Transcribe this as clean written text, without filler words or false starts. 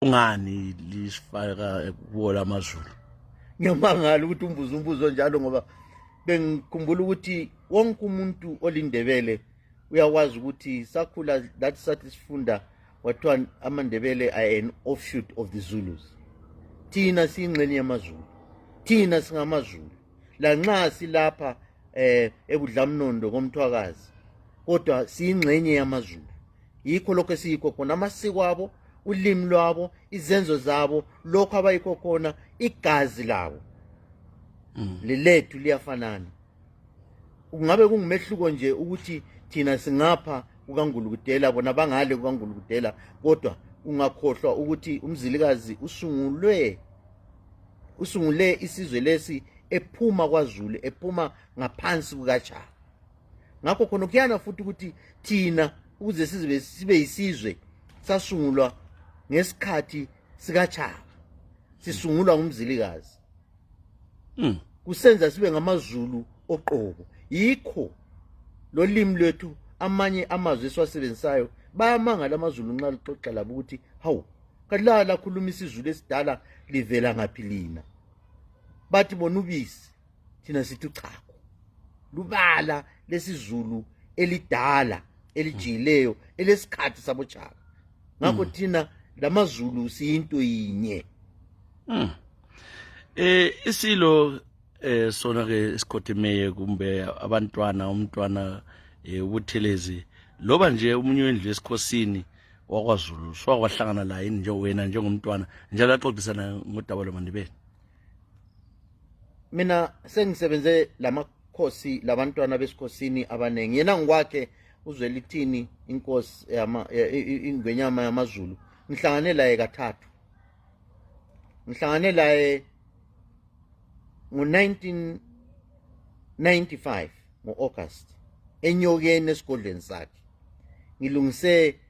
ungani lisifaka kuwo lamazulu? Ngiyamangala ukuthi umbuzo njalo ngoba bengikhumbula ukuthi wonke umuntu olindebele uyawazi ukuthi sakhula that sathi sifunda wathiwa amandebele are an offshoot of the Zulus. Thina siyingxenye yamaZulu, thina singamazulu lanxa silapha ebudlamnondo komthwakazi kodwa siyingxenye yamaZulu. Yikho lokho esiyikho khona, amasiko abo, ulimi lwabo, izenzo zabo, lokho abayikho khona, igazi lawo lelethu liyafanana. Kungabe kungumehluko nje ukuthi thina singapha kukaNgulukudela bona bangale kukaNgulukudela, kodwa ungakhohlwa ukuthi umzilikazi usungule isizwe lesi ephuma kwaZulu, ephuma ngaphansi kukaJaka. Ngakho khona kuyana futhi ukuthi thina ukuze sibe yisizwe sasungulwa ngesikhathi sikaJaka, sisungulwa ngumzilikazi, kusenza sibe ngamaZulu oqobo. Yikho lo limi lwethu amanye amazwi esiwasebenzisayo bayamangala amaZulu nxa lixoxa labo ukuthi hawu kadlala lakhuluma isiZulu esidala livela ngaphi lina. Bathi bona ubisi, thina sithi uchago. Lubala lesiZulu elidala elijiyileyo elesikhathi saboJaka. Ngakho thina lamaZulu siyinto yinye. Isilo sona ke isikhothemeye kumbe abantwana umntwana ubuthelezi loba nje umunye wendlu esikhosini wakwaZulu swawahlangana la yini nje wena njengomntwana njalo axoxisana ngodaba lwamandebele? Mina sengisebenze lamakhosi labantwana besikhosini abanengi. Yena ngikwakhe uZwelithini inkosi ingwenyama yamaZulu ngihlangane laye kathathu. Ngihlangane laye ngo-1995 ngo-August enyokeni esigodlweni sakhe ngilungise